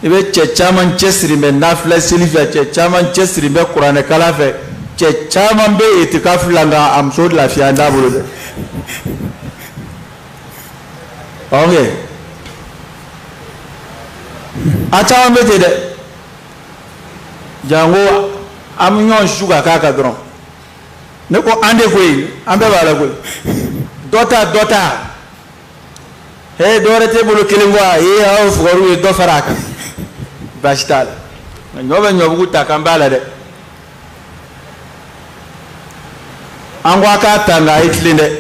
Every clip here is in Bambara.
I bɛ cɛ caman cɛsiri bɛ nafila seli fɛ, cɛ caman cɛsiri bɛ kuranɛkalan fɛ, cɛ caman bɛ itikafu la, nka a muso lafiya t'a bolo dɛ. Ok, a caman bɛ ten dɛ. Jango an bɛ ɲɔgɔn su ka k'a kan dɔrɔn. Ne ko an de koyi, an bɛɛ b'a la koyi. Dɔ ta, dɔ ta. He, dɔ wɛrɛ t'e bolo kelen kɔ a? Ee, aw fugariw ye dɔ fara a kan. Baasi t'a la. Ɲɔ bɛ ɲɔbugu ta k'an b'a la dɛ. An ko a k'a ta, nka a ye tilen dɛ.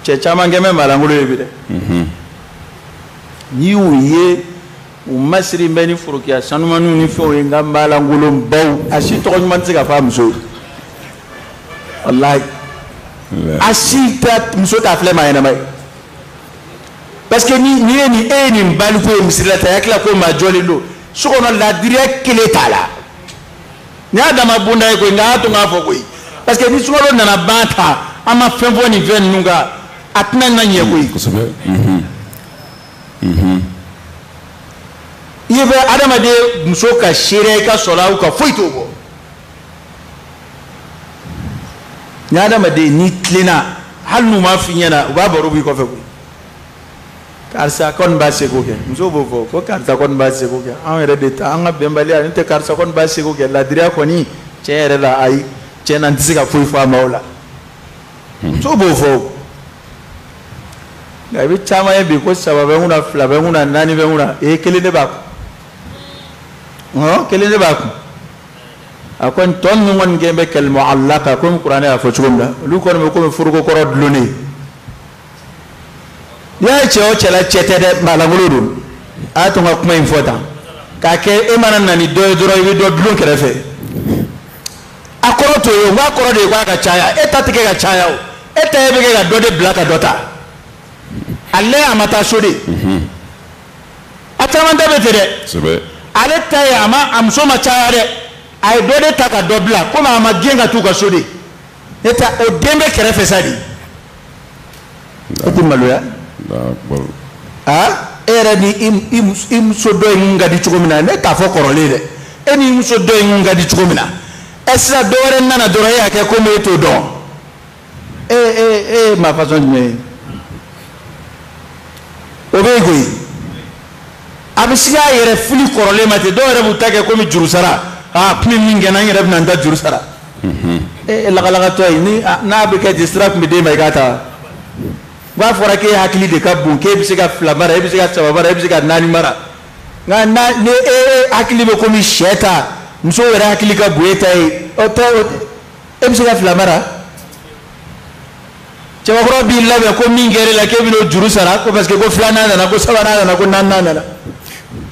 Cɛ caman kɛ bɛ maalankolon ye bi dɛ. N'i y'u ye, u masiri bɛ ni forokiya sanumaniw ni fɛnw ye, nka maalankolon baw, a si tɔgɔ ɲuman tɛ se ka fɔ a muso ye. Walayi, a si tɛ muso t'a filɛ maa ɲɛnama ye. Parce que ni ye nin, e ye nin baliku ye misiri la tan, hakili la ko maa jɔlen don so kɔnɔ, ladiriya kelen t'a la. Nin y'a dama bonda ye koyi, nka a y'a to n k'a fɔ koyi, parce que ni sunkalo nana ban ta, an ma fɛn fɔ nin fɛn ninnu kan, a tɛna na ɲɛ koyi. Kosɛbɛ. I bɛ adamaden muso ka seereya i ka sɔrɔ aw ka foyi t'o bɔ. Ni adamaden n'i tilenna, hali n'u m'a f'i ɲɛna, u b'a baro b'i kɔfɛ koyi. Karisa kɔni b'a seko kɛ, muso b'o fɔ ko karisa kɔni b'a seko kɛ, anw yɛrɛ de ta an ka bɛnbaliya n'o tɛ, karisa kɔni b'a seko kɛ. Ladiriya kɔni, tiɲɛ yɛrɛ la, ayi, tiɲɛ na, n tɛ se ka foyi fɔ a ma o la. Muso b'o fɔ. Nka i bɛ caman ye bi ko saba bɛ n kunna, fila bɛ n kunna, naani bɛ n kunna, ee, kelen de b'a kun, hɔn, kelen de b'a kun. A kɔni tɔ ninnu kɔni kɛ bɛ kal-mu'allaqa, komi kuranɛ y'a fɔ cogo min na, olu kɔni bɛ komi foroko kɔrɔ dulonnen. N'i y'a ye cɛ o cɛ la, cɛ tɛ dɛ, maalankolon don. A y'a to n ka kuma in fɔ tan k'a kɛ, e mana na ni dɔ ye dɔrɔn, i bɛ dɔ dulon kɛrɛfɛ. A kɔrɔ t'o ye o, n k'a kɔrɔ de ye k'a ka caya. E ta tɛ kɛ ka caya o, e ta ye bɛ kɛ ka dɔ de bila ka dɔ ta. Ale a ma taa so de, a caman ta bɛ ten dɛ. Ale ta ye, a ma, a muso ma caya dɛ, a ye dɔ de ta ka dɔ bila, komi a ma gɛn ka t'u ka so de. Ne ta o den bɛ kɛrɛfɛ sa de, e tɛ maloya? Aa, e yɛrɛ ni i muso dɔ in kun ka di cogo min na, ne t'a fɔ kɔrɔlen dɛ, e ni i muso dɔ in kun ka di cogo min na, ɛ, sisan dɔ wɛrɛ nana dɔrɔn, e y'a kɛ komi e t'o dɔn. E e e maa fasɔn jumɛn ye o bɛ yen koyi? A bɛ se k'a yɛrɛ fili kɔrɔlen ma ten. Dɔw yɛrɛ b'u ta kɛ komi juru sara. Aa, kun bɛ min kɛ n na, n yɛrɛ bɛna n ta juru sara. E lagalagatɔ ye ni n'a bɛ kɛ ten, sira tun bɛ d'e ma i k'a ta. N'a fɔra k'e hakili de ka bon, k'e bɛ se ka fila mara, e bɛ se ka saba mara, e bɛ se ka naani mara, nka n'a ni e hakili bɛ komi sɛ ta, musow yɛrɛ hakili ka bon e ta ye, o tɛ, e bɛ se ka fila mara? Cɛbakɔrɔ b'i labɛn ko min kɛra e la, k'e bɛn'o juru sara, ko parce que ko filanan nana, ko sabanan nana, ko naaninan nana.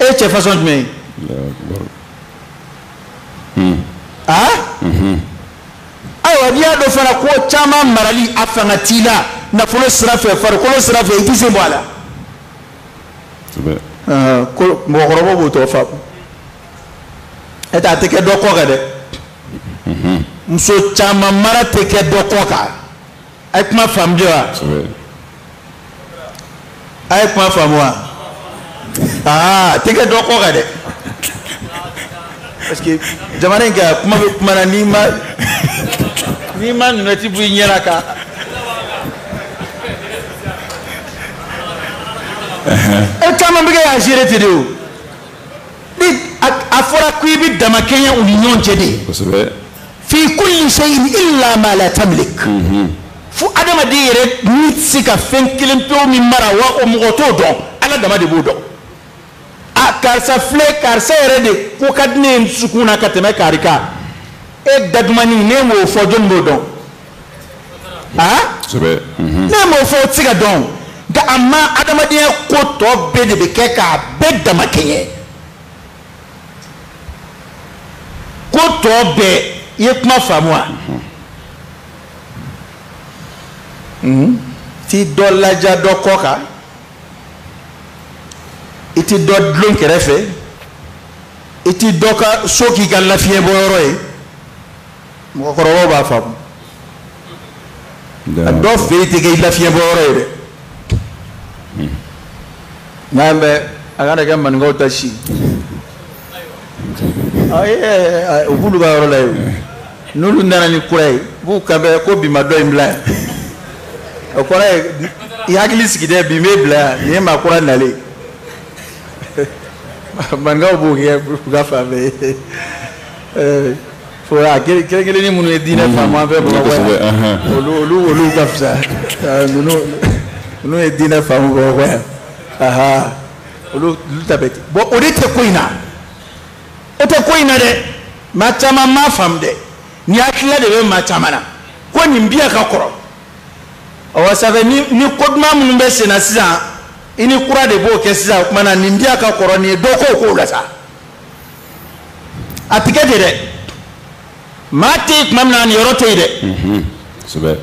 E ye cɛ fasɔn jumɛn ye? Aa, ayiwa, n'i y'a dɔn fana ko caman marali a fanga t'i la, nafolo sira fɛ, farikolo sira fɛ, i t'i sen bɔ a la. Ko mɔgɔkɔrɔbaw b'o tɔ faamu. E tɛ, a tɛ kɛ dɔ kɔ kan dɛ. Muso caman mara tɛ kɛ dɔ kɔ kan. A ye kuma faamu jɛ wa? A ye kuma faamu wa? Aa, a tɛ kɛ dɔ kɔ kan dɛ, parce que jamana in kɛ, kuma bɛ kuma na, n'i ma lunette bɔ i ɲɛ la ka e caman bɛ kɛ k'a gérer ten de. O ni a fɔra ko i bɛ dama kɛɲɛ u ni ɲɔgɔn cɛ de. Fi kulli shay'in illa ma la tamlik. Fo adamaden yɛrɛ ni tɛ se ka fɛn kelen pewu min mara wa, o mɔgɔ t'o dɔn, Ala dama de b'o dɔn. A karisa filɛ, karisa yɛrɛ de ko ka di ne ye n dusukun na ka tɛmɛ kari kan. E dadumani, ne m'o fɔ, jɔnni b'o dɔn? Aa, ne m'o fɔ, o tɛ se ka dɔn. Nka a ma adamadenya ko tɔ bɛɛ de bɛ kɛ k'a bɛɛ dama kɛɲɛ, ko tɔ bɛɛ. I ye kuma faamu wa? Ti dɔ laja dɔ kɔ kan, i ti dɔ dulon kɛrɛfɛ, i ti dɔ ka so k'i ka lafiɲɛ bɔyɔrɔ ye. Mɔgɔkɔrɔbaw b'a faamu. A dɔ fɛ yen tɛ kɛ i lafiɲɛ bɔyɔrɔ ye dɛ. N'a bɛ A kana kɛ maninkaw ta si u b'olu ka yɔrɔ la yen n'olu nana ni kura ye u b'u kan bɛ ko bi ma dɔ in bila yan o kɔrɔ ye i hakili sigi dɛ bi m'e bila yan nin ye maa kura nalen maninkaw b'o kɛ u ka fan fɛ fo a kelen kelennin minnu ye diinɛ faamu an fɛ Bamakɔ yan olu ka fisa ninnu ye diinɛ faamu Bamakɔ yan aha olu ta bɛ ten bon o de tɛ ko in na o tɛ ko in na dɛ maa caman m'a faamu dɛ nin hakilila de bɛ maa caman na ko nin biya ka kɔrɔ ɔwɔ ça fait ni ko duman minnu bɛ sen na sisan i ni kura de b'o kɛ sisan o tuma na nin biya ka kɔrɔ nin ye dɔ k'o kow la sa a ti kɛ ten dɛ maa tɛ yen tuma min na nin yɔrɔ tɛ yen dɛ kosɛbɛ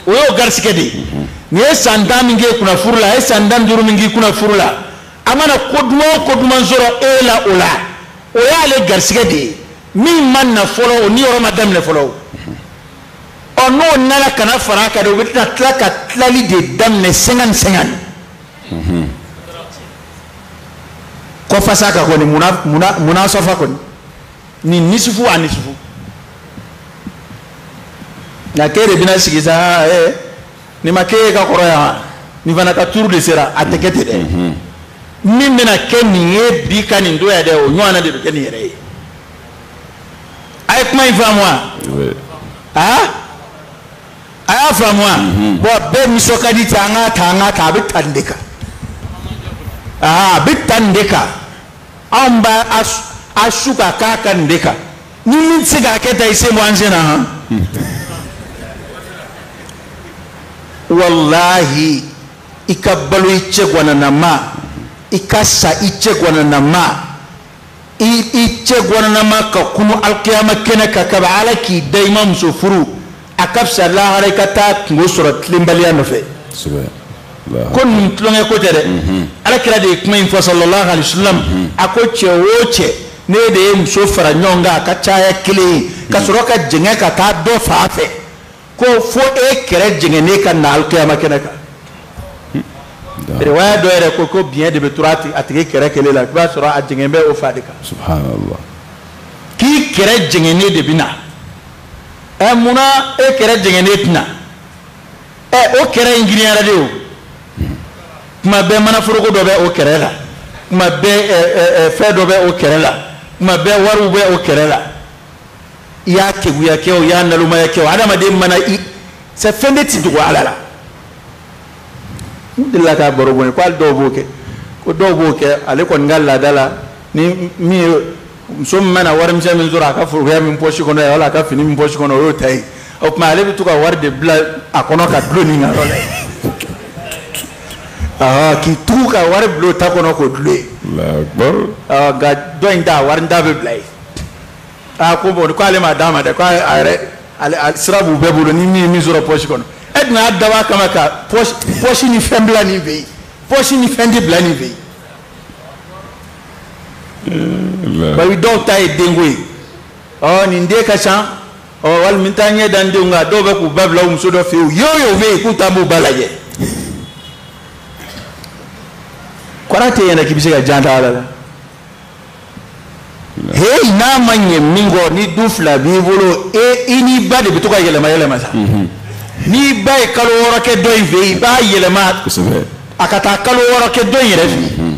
o y'o garisigɛ de ye nin ye san 10 min k'e kunna furu la a ye san 15 min k'i kunna furu la a mana ko duman o ko duman sɔrɔ e la o la o y'ale garisigɛ de ye min ma na fɔlɔ o ni yɔrɔ ma daminɛ fɔlɔ o ɔ n'o nana ka na fara a kan de o bɛ tila ka tilali de daminɛ 50-50 kɔfasa kan kɔni munasafa kɔni nin nisifu a nisifu nka k'e de bɛna sigi sa nin ma k'e ka kɔrɔ yan nin fana ka turu de sera a tɛ kɛ ten dɛ min bɛna kɛ nin ye bi ka nin don yan dɛ o ɲɔgɔnna de bɛ kɛ nin yɛrɛ ye a ye kuma in faamu wa a y'a faamu wa bon bɛɛ nisɔn ka di ten an k'a ta an k'a ta a bɛ ta nin de kan a bɛ ta nin de kan anw b'a a su ka k'a kan nin de kan ni min tɛ se k'a kɛ tan i sen bɔ an sen na han walahi i ka balo i cɛ gwananama i ka sa i cɛ gwananama i cɛ gwananama ka kunu alikiyama kɛnɛ kan kabi ala k'i da i ma muso furu a ka fisa lahara i ka taa kungo sɔrɔ tilenbaliya nɔfɛ ko nin tulonkɛ ko tɛ dɛ ala kira de ye kuma in fɔ sallallahu alaihi wa sallam a ko cɛ o cɛ ne de ye muso fara ɲɔgɔn kan a ka caya kelen ye ka sɔrɔ ka jɛngɛ ka taa dɔ fan fɛ ko fo e kɛrɛ jɛngɛnnen ka na alikiyama kɛnɛ kan riwaya dɔ yɛrɛ ko biɲɛ de bɛ turu a tigi kɛrɛ kelen la i b'a sɔrɔ a jɛngɛn bɛ o fa de kan subhanallah k'i kɛrɛ jɛngɛnnen de bɛ na ɛ munna e kɛrɛ jɛngɛnnen tɛna ɛ o kɛrɛ in girinyara de o tuma bɛɛ manaforoko dɔ bɛ o kɛrɛ la tuma bɛɛ fɛn dɔ bɛ o kɛrɛ la tuma bɛɛ wariw bɛ o kɛrɛ la i y'a keguya kɛ o i y'a nalomaya kɛ o adamaden mana i c'est fɛn de ti dogo ala la n delila k'a baro bɔ ko hali dɔw b'o kɛ ko dɔw b'o kɛ ale kɔni ka laada la ni min ye muso min mana warimisɛn min sɔrɔ a ka forokoya min pɔsi kɔnɔ yan wala a ka fini min pɔsi kɔnɔ o y'o ta ye o tuma ale bɛ to ka wari de bila a kɔnɔ ka dulon nin ka yɔrɔ la yen k'i tugu ka wari bila o ta kɔnɔ k'o dulon yen nka dɔ in ta wari ta bɛ bila yen aa ko bon k'ale ma d'a ma dɛ k'a yɛrɛ ale sira b'u bɛɛ bolo ni min ye min sɔrɔ pɔsi kɔnɔ e dun y'a dabɔ a kama ka pɔsi ni fɛn bila nin fɛ yen pɔsi ni fɛn tɛ bila nin fɛ yen bari dɔw ta ye denko ye ɔ nin den ka ca ɔ walima n taa ɲɛ da n denw kan dɔw bɛ k'u ba bila u muso dɔ fɛ yen o ye o ye o bɛ yen k'u taa b'u ba lajɛ kɔrɔ t'e ɲɛna k'i bɛ se ka jan ta ala la hey n'a ma ɲɛ min kɔ ni du fila b'i bolo e i n'i ba de bɛ to ka yɛlɛma yɛlɛma sa n'i ba ye kalo 6 kɛ dɔ in fɛ yen i b'a yɛlɛma a ka taa kalo 6 kɛ dɔ in yɛrɛ fɛ yen.